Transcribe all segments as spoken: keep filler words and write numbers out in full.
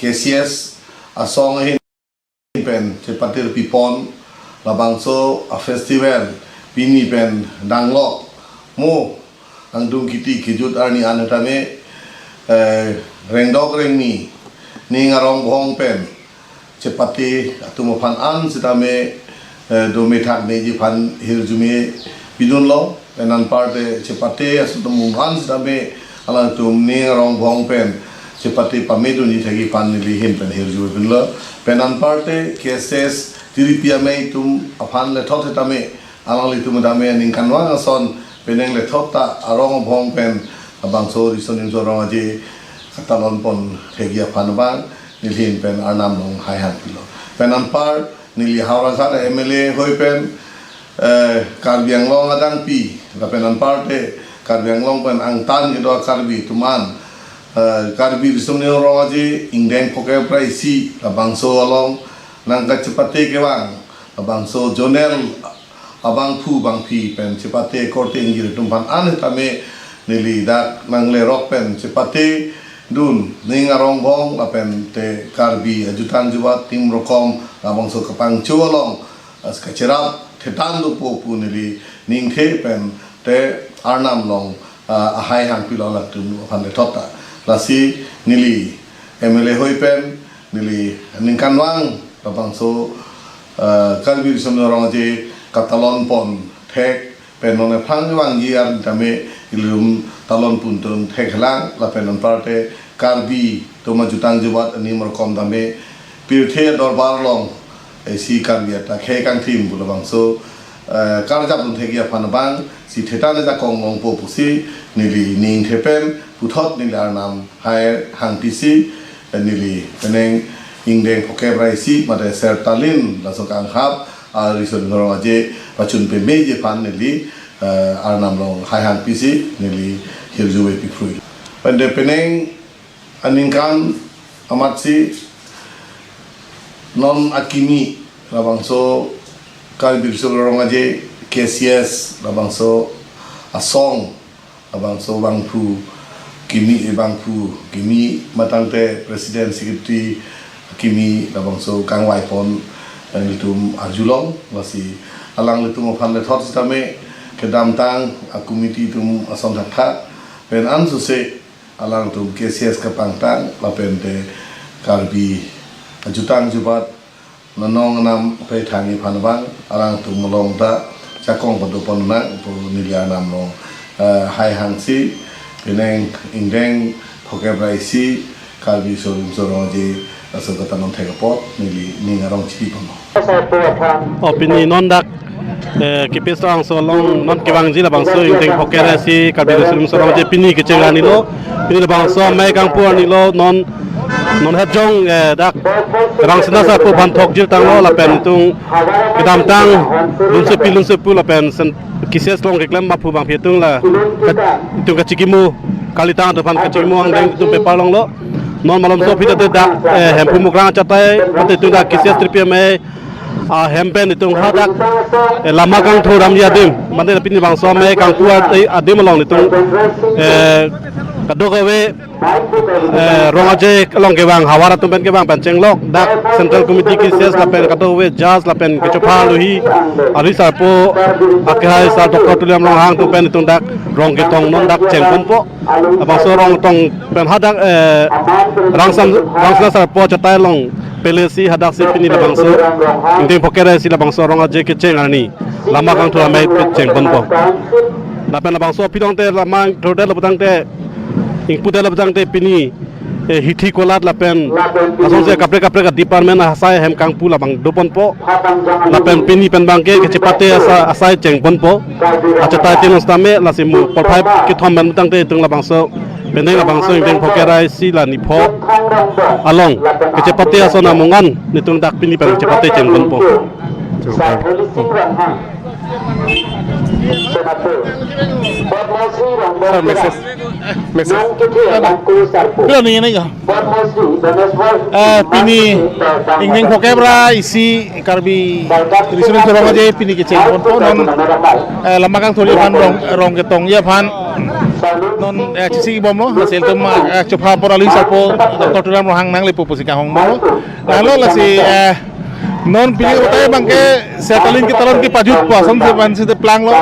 K C S asong ahin pen chepatir pipon labangso a festival pini pen danglok mo angdung kiti kejut arni an tame, eh, rengdok rengni ning arong bhong pen chepate atum aphan an sitame, eh, do methak neji aphan hirjume pidunlo. Pen anparte chepate aso atum an sitame alangtum ning arong bhong pen chepate pamedunji thekji aphan neli ahin pen hirjume pinlo. Pen anparte K S S tiripi amei atum aphan lethot sitame alanglitum tame aningkanvang ason penang lethot ta arong bhong pen labangso Riso Nimso Rong Aje katalon pon thekji aphan abang neli ahin pen Arnam along haihang pilo. Pen anpar neli Howraghat M L A hoi pen, eh, Karbi Anglong adangpi lapen anparte Karbi Anglong pen angtan kedo Karbi atum an, eh, Karbi Riso Nimso Rong Aje ingdeng phokep ra isi labangso along nangkachepate kevang labangso zonal abangphu bangphi pen chepate korte ingjir atum aphan an tame neli dak nanglerok pen chepate dun ning arong bhong lapen te Karbi ajutang jubat tim rokom labangso kapangcho along as kacherap thetan dopo pu neli ningthe pen te Arnam along, ah, ahaihang pilo alangtum aphan lethot ta. Lasi neli M L A hoi pen neli ningkanvang labangso, eh, Karbi Riso Nimso Rong Aje katalon pon thek pen non aphrang vangji arni tame ilitum talon pon dun theklang lapen anparte Karbi atum ajutang jubat anim rokom tame pirthe dorbar along isi Karbi athak khei kangthim pu labangso, eh, karjap dun thekji aphan abang si thetan ajakong longpo pusi neli ningthe pen puthot neli Arnam haihang pisi, eh, neli penang ingdeng phokep ra isi mate ser talin laso kanghap a Riso Nimso Rong Aje pachun pemeji aphan neli, eh, Arnam along haihang pisi neli hirjume piprui. Pen te penang aningkan amatsi non akimi labangso Karbi Riso Rong Aje K C S labangso asong labangso bangphu kimi, bangphu kimi matang te president secretary kimi labangso kangvai pon nelitum arjulong. Lasi alanglitum aphan lethot sitame kedamtang a committee atum ason thakthak pen ansose alangtum K C S kapangtang lapen te Karbi ajutang jubat nanong anam pethangji aphan abang alangtum along ta jakong pado pon nang pu neli Arnam along, eh, haihang si penang ingdeng phokep ra isi Karbi Riso Nimso Rong Aje laso katalon thek apot neli ning arong chipi pon. O pini non dak, eh, Kipi Srangso along non kevangji labangso ingdeng phokep ra isi Karbi Riso Nimso Rong Aje pini kecheng arni lo. Pini labangso amei kangpu arni lo, non non hetjong, eh, dak Rangsina Sarpo aphan thok jir tanglo lapen itum kedamtang lunsepi lunsepu lapen sen K C S along keklem bangphu bangphi atum la ka-, itum kachikimo kalitang atum aphan kachikimo angdeng itum paper longlo. Non malomso aphi ta dak, eh, Hemphu Mukrang achatai mate itum dak K C S tiripi amei ahem pen itum hadak, eh, lama kangthur damji adim mate pini bangso amei kangpu adim along itum, eh, kadokave, eh, Rong Aje along kevang havar atum pen kevang pen chenglok dak Central Committee K C S lapen kadokave judge lapen kechopha luhi ari sarpo akhai sar Doctor Tuliram Ronghang atum pen itum dak rong ketong non dak cheng ponpo. Labangso rong ketong pen hadak, eh, Rangsam, Rangsina Sarpo achatai along pele si hadak si pini labangso ingdeng phokep ra isi labangso Rong Aje kecheng arni lama kangthur amei cheng ponpo. Lapen labangso aphi tangte lama thurdet lapu tangte ingpudet lapu tangte pini, eh, hithi kolat lapen asonsi kaprek kaprek a department asai ahem kangpu labang do ponpo. Lapen pini pen abangke kechepate asa-, asai cheng ponpo. Achatai tin sitame lasi mo por phai kethom pen tangte itum labangso penang labangso ingdeng phokep ra isi la nipho along kechepate ason amung an nelitum dak pini pen kechepate cheng ponpo. Sir, message. Message. Bila ni ini ya. Eh, pini ingdeng phokep ra isi Karbi Riso Nimso Rong Aje pini kecheng ponpo non, eh, lama kangthurji aphan rong, rong ketongji aphan Non, eh, chisi bomlo, hasil tum, eh, chopha por alu sapo, Doctor Tuliram Ronghang nanglepo pusi kanghon bomlo. Lalo lasi, eh, non pini utai abangke Sertalin ke talon kepajutpo, asonsi pensi de planglo.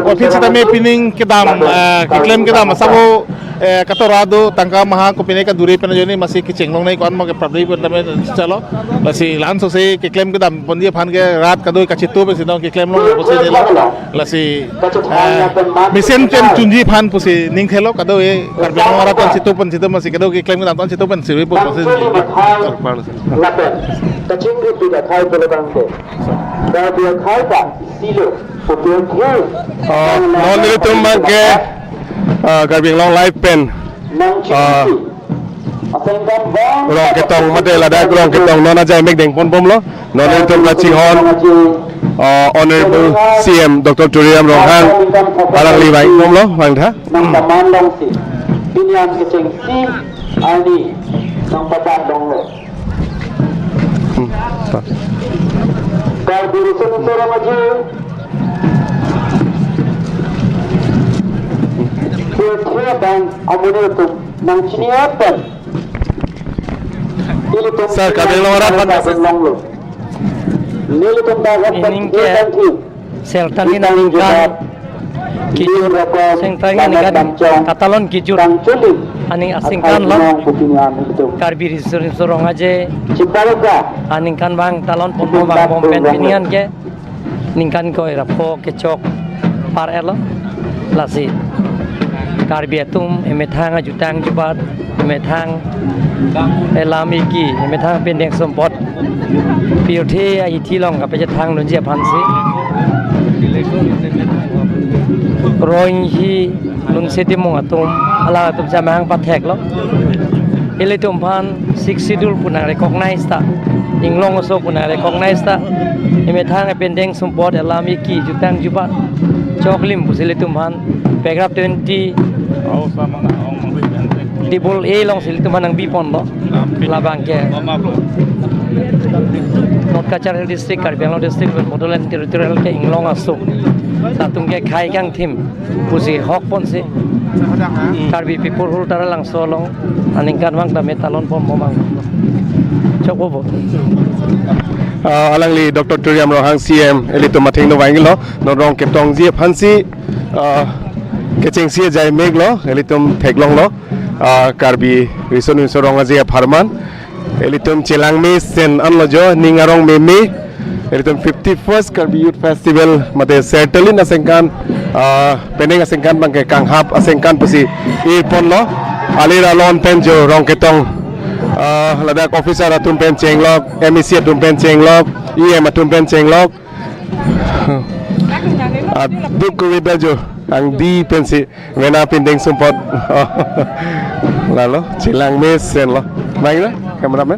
Office sitame pining kedam, eh, keklem kedam, asabo, eh, katora do, tangka maha kopine kadure pen ajoine masi kechenglongnei ko-an ma ke prabri pen tame chalo. Lasi la-an sose keklem kedam ponji aphan ke rat kadoi kachitu pensi non keklemlong pusi nelo. Lasi, eh, mesen pen chunji aphan pusi ning thelo kadoi Karbi Anglong arat an chitu pen chitu masi kadoi keklem kedam an chitu pensi ri pu pusi nelo. Lapen kachingri pi akhai pulo abangke. Karbi akhai ta silo putu thil. Ah, non ilitum abangke, ah, Karbi Anglong Live pen, ah, Rongketong mate ladak Rongketong non ajai mek dengpon bomlo. Non ilitum kachinghon, ah, Honorable C M Doctor Tuliram Ronghang alangli vang bomlo, vangtha. Nang paman longsi, pini an kechengsi, ani nang paman longlo. Hmm. Karbi Riso Nimso Rong Aje. Kethia bang amonit atum nangchini apen. Sir, Karbi Anglong arat ban longlo. Nelitum ta ining ke Sertalin aningkan kejut, Sertalin aningkan katalon kejut aning asingkan lo. Karbi Riso Nimso Rong Aje aningkan bang talon pon bom bang bom pen pini an ke ningkan koi ra pho kechok par elo. Lasi Karbi atum emethang ajutang jubat, emethang elam eki, emethang pindeng sumpot pirthe ahithi along kapachethang dunji aphansi Ronghang Lunse Timung atum, hala atum chamang patheklo. Ilitum aphan Sixth Schedule pu nang recognize ta, Inglong aso pu nang recognize ta, emethang epindeng sumpot, elam eki, jutang jubat choklim pusi ilitum aphan paragraph twenty double A alongsi ilitum aphan nangbiponlo. Labang ke North Cachar Hill District, Karbi Anglong District, Bodoland Territorial ke Inglong aso, latum ke khei kangthim pusi hok ponsi Karbi People Hall Taralangso along aningkan vang tame talon pon bom bang chokpo bo. Ah, alangli Doctor Tuliram Ronghang C M ilitum athengno vanglo, non Rongketongji aphansi, ah, kechengsi ajai meklo, ilitum theklonglo, ah, Karbi Riso Nimso Rong Aje apharman. Ilitum chelang mesen anlo jo, ning arong meme. Ilitum fifty-first Karbi Youth Festival mate Sertalin asengkan, ah, penang asengkan bangke kanghap asengkan pusi iponlo. Alir alon pen jo Rongketong, ah, ladak officer atum pen chenglok, M A C atum pen chenglok, E M atum pen chenglok. Aduk kuvida jo angdi pensi mena pindeng sumpot. Lalo chelang mesen lo. Baik na, cameraman.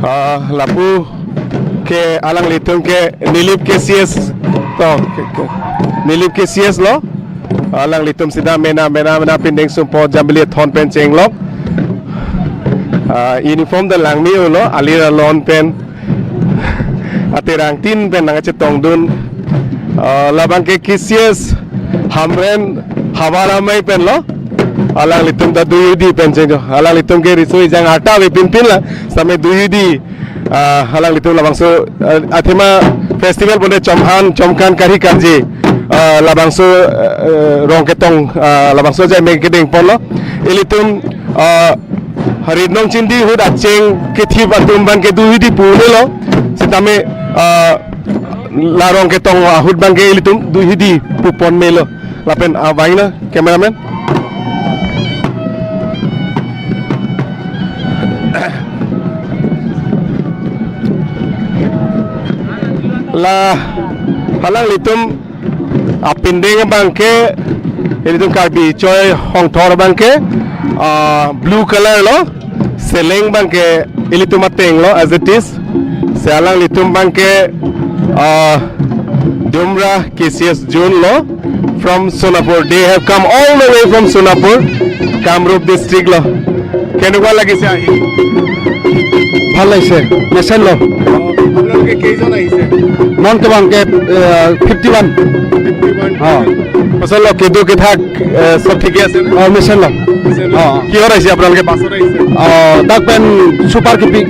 Ah, lapu ke alanglitum ke Nilip K C S to, ke, ke. Nilip K C S lo. Alanglitum sida mena, mena, mena pindeng sumpot jambili thon pen chenglok. Ah, uniform ta langme-olo, alir alon pen aterang tin pen nangchetongdun. Ah, labang ke K C S Hamren Havar Amei pen lo. Alanglitum ta dui hudi pen chengjo. Alanglitum ke riso ejang arta ave pinpin la, same dui hudi. Ah, alanglitum labangso, ah, athema festival bonde chomhan, chomkan kari karje. Ah, labangso, ah, Rongketong, ah, labangso ajai mek kedengponlo. Ilitum, ah, Ritnong Chindi ahut acheng kethip atum abangke dui hudi pu melo. Sitame, ah, la Rongketong ahut abangke ilitum dui hudi pupon melo. Lapen, ah, vanglo, cameraman. La alanglitum apindeng abangke, ilitum Karbi choi hongthor abangke, ah, blue color lo, seleng abangke ilitum ateng lo as it is. Si alanglitum abangke, ah, Dumra K C S Zone lo from Sonapur. They have come all the way from Sonapur, Kamrup district lo. কেনেকুৱা লাগিছে আহি? ভাল লাগিছে, নেচেন ল। আপোনালোকে কেইজন আহিছে? Non kevang ke, eh, fifty one. অ। পাছত লগ কেদু কেথাক, এ, চব ঠিকে আছে নে? অ, মিছন লগ। মিছন লগ। অ। কিহত আহিছে আপোনালোকে? বাছত আহিছে? অ, তাক পেন চুপাৰ কিপিং।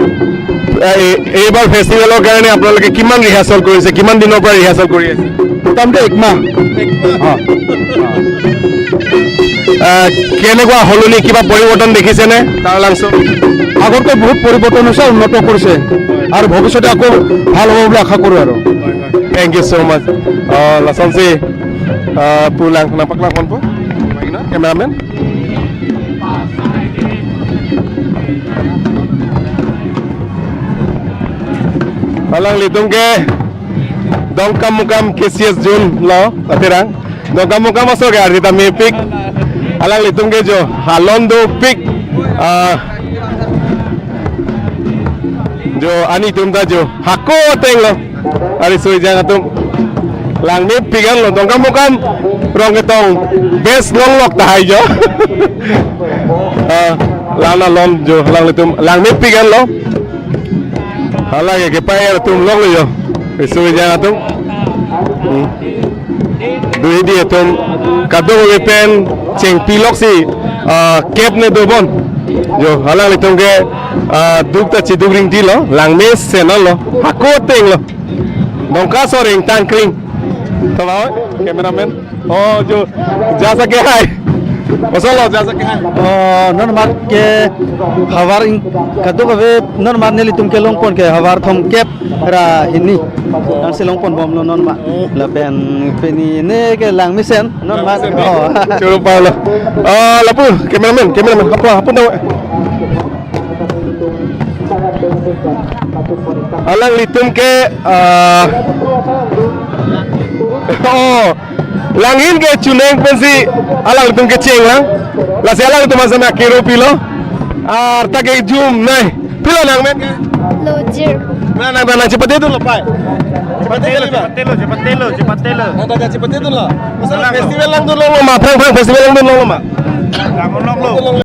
এ, এ, এইবাৰ ফেষ্টিভেলৰ কাৰণে আপোনালোকে কিমান ৰিহাৰ্চেল কৰিছে? কিমান দিনৰ পৰা ৰিহাৰ্চেল কৰি আছে? মোটামুটি এক মাহ। এক মাহ। অ। এ, কেনেকুৱা সলনি, কিবা পৰিৱৰ্তন দেখিছেনে তাৰ লাংচত? আগতকৈ বহুত পৰিৱৰ্তন হৈছে, উন্নত কৰিছে আৰু ভৱিষ্যতে আকৌ ভাল হ'ব বুলি আশা কৰোঁ আৰু। Thank you so much. Uh, lasonsi, uh, pulang, nampak lang po. Cameraman. Alanglitum ke Dongkamukam K C S zone lo, atirang. Dongkamukam aso ke arita mepik. Alanglitum ke jo halon dopik. Ah, jo ani atum ta jo hako ateng lo. Ari soi jang atum. Lang mepik an lo, Dongkamukam Rongketong best longlok tahai jo. Ah, lang alon jo, alanglitum lang mepik an lo. Hala ke kepai atum longlo jo. Isu ejang atum. Hmm. Duhidi atum kadokave pen chengpi loksi, ah, kep ne dobom. Jo, alanglitum ke, ah, duk ta chiduk ringti lo, lang mesen lo. Hako ateng lo. Dongka soreng tangkring. Tama, cameraman. Oh, jo, jasa ke hai. Masala, jasa ke hai. Oh, non mat ke havar in kadokave non mat nelitum ke longpon ke havar thomkep ra hini. Nangsi longpon bomlo non mat. Lapen pini ne ke lang mesen non mat. Lang mesen. Oh. Choro palo. Ah, lapu, cameraman, cameraman, apa, apa nama? Alanglitum ke, ah, oh, langhin ke chuneng pensi alanglitum ke cheng lang. Lasi alanglitum asana kero pilo. Arta ke jum nai. Pilo nangmen ke? Lojir. Nang, nang, nang, chepate dunlo pai. Chepate dunlo, chepate dunlo, chepate dunlo. Nang ta chepate dunlo. Masalah festival langdun longlo ma, Phrang Phrang festival langdun longlo ma. Langdun longlo.